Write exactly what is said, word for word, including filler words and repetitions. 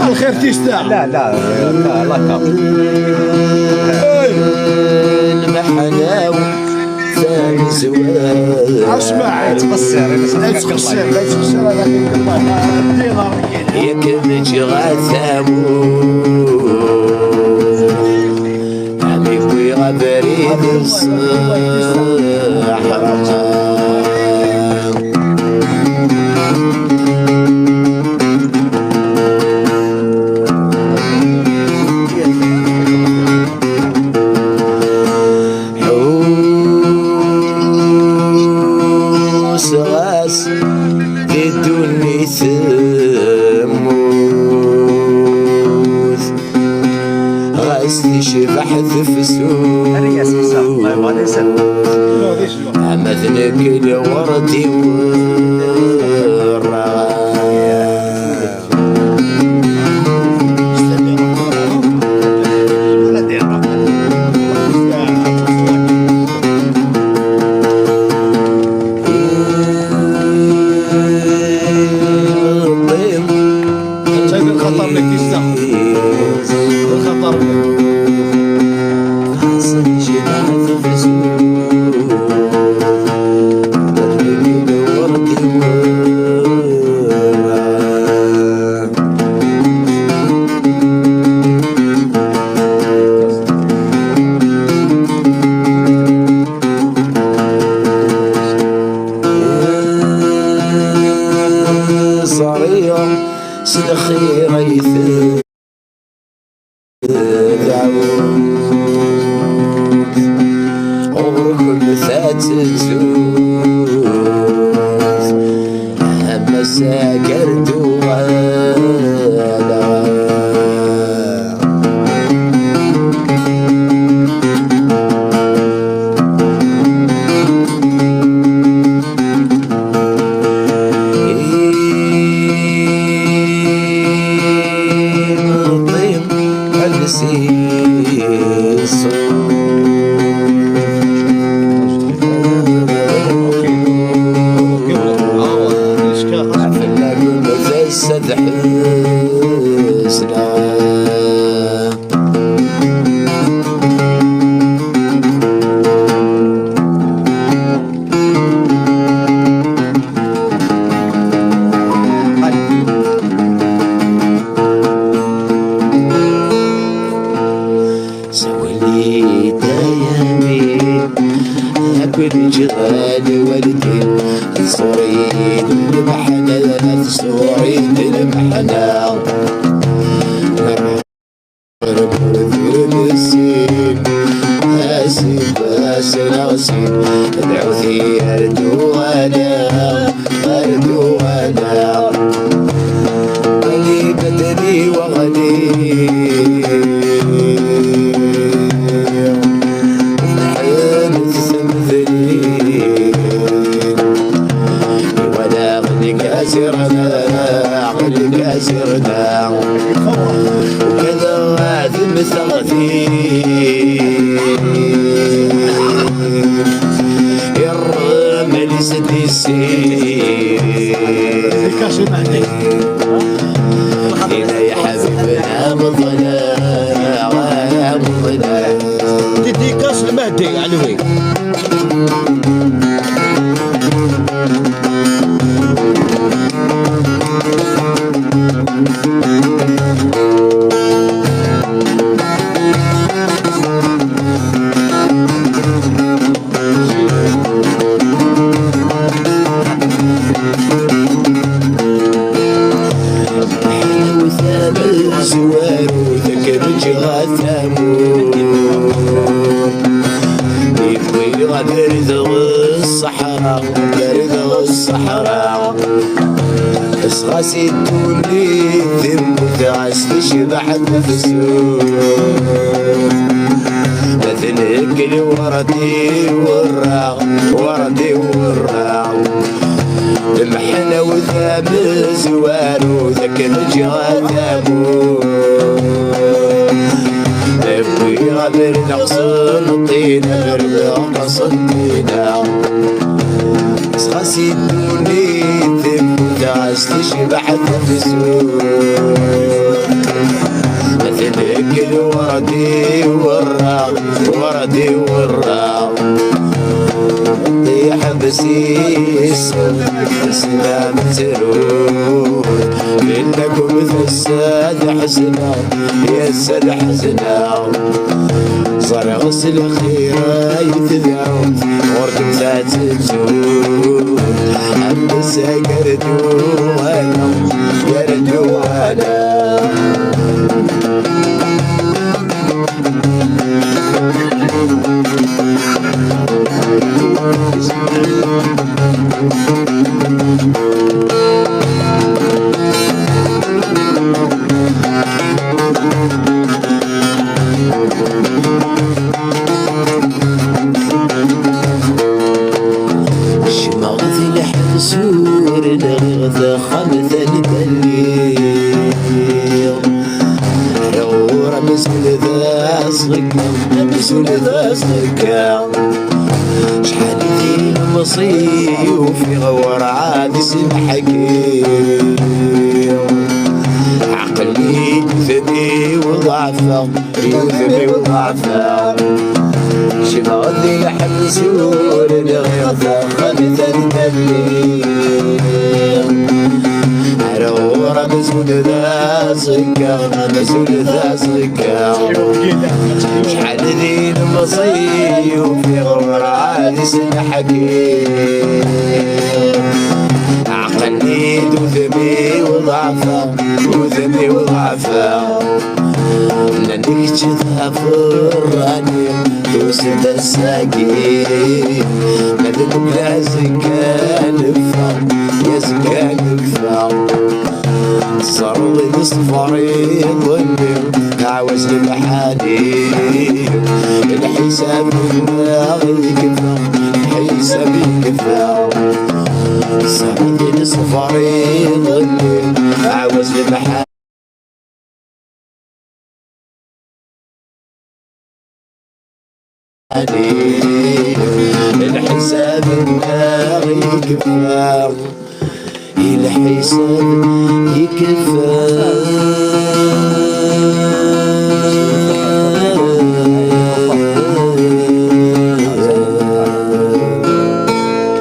الخير تيستا. لا، لا، لا، لا، لا. لمحنا وتمزوال. اسمع، تقصر، تقصر، تقصر. ياك نجي غا ثامون. عمي بوي غبريد الصحراء. حوس غاس دي دوني ثموث. غاس تشبح تفسوث. أما ذنك الورد والرغم. الخطر اللي كيسا. الخطر. صغير سلخي ريث. عمركم فاتت زوز. أما ساكر دوغا. سويت أيامي أكل جغال والدين. صوري المحنة، صوري المحنة. ربي السين، أسيب أسين أغسين. دعوتي أردو أنا، أردو أنا. اللي بدني وغني. نحن تسمذني. ولا غني كاسرنا، غني كاسرنا. وكذا غادي متغذي. الرمل سديسي. إلى يا حبيبنا مضنا، مضنا. ديديكاس المهدي علوي. زوارو ذاك رجغة ثمود. يبغي غدر ذو الصحراء، غدر ذو الصحراء. سغاسي تولي ثمود عاس تشبح تفسود. مثل الكل وردي والراغ، وردي والراغ. المحنة وثام الزوار وذاك الجهة ثابون. نبي غدر نقص الطينة، غير نقص الطينة. سخاسي الدوني ثم As tecbeḥ tefsut, tenkel werdi werraɣ, werdi werraɣ. Yeḥbes-is, teslam ttrut, innakum tessa d ḥezna, yessa d ḥezna. Ẓriɣ s lxir ay tedɛum, ɣur-kem la tettut. Am tessagerdu ala, gerdu ala. Jmeɣ di leḥbes ur nɣiɣ taxxamt anda lliɣ. Ɣur amzun d aẓekka, amzun d aẓekka. Acḥal i d ilemẓi ufiɣ werɛad isemḥ-agi. Aql-i d udem-iw ḍeɛfeɣ, d udem-iw ḍeɛfeɣ. Jmeɣ di leḥbes ur nɣiɣ taxxamt anda lliɣ. Ɣur amzun d aẓekka, amzun d aẓekka. Acḥal d ilemẓi ufiɣ werɛad isemḥ-agi. Aql-i d udem-iw ḍeɛfeɣ, udem-iw ḍeɛfeɣ. Nnan-d kečč d aferrani, tusiḍ-d ass-agi. Ma d nekk d azekka neffeɣ, azekka neffeɣ. Teẓriḍ i ṣṣber iḍelli, ɛawaz lemḥani. Lḥisab-nneɣ yekfa, lḥisab yekfa. Teẓriḍ i ṣṣber iḍelli, ɛawaz lemḥani. Lḥisab-nneɣ yekfa, lḥisab yekfa.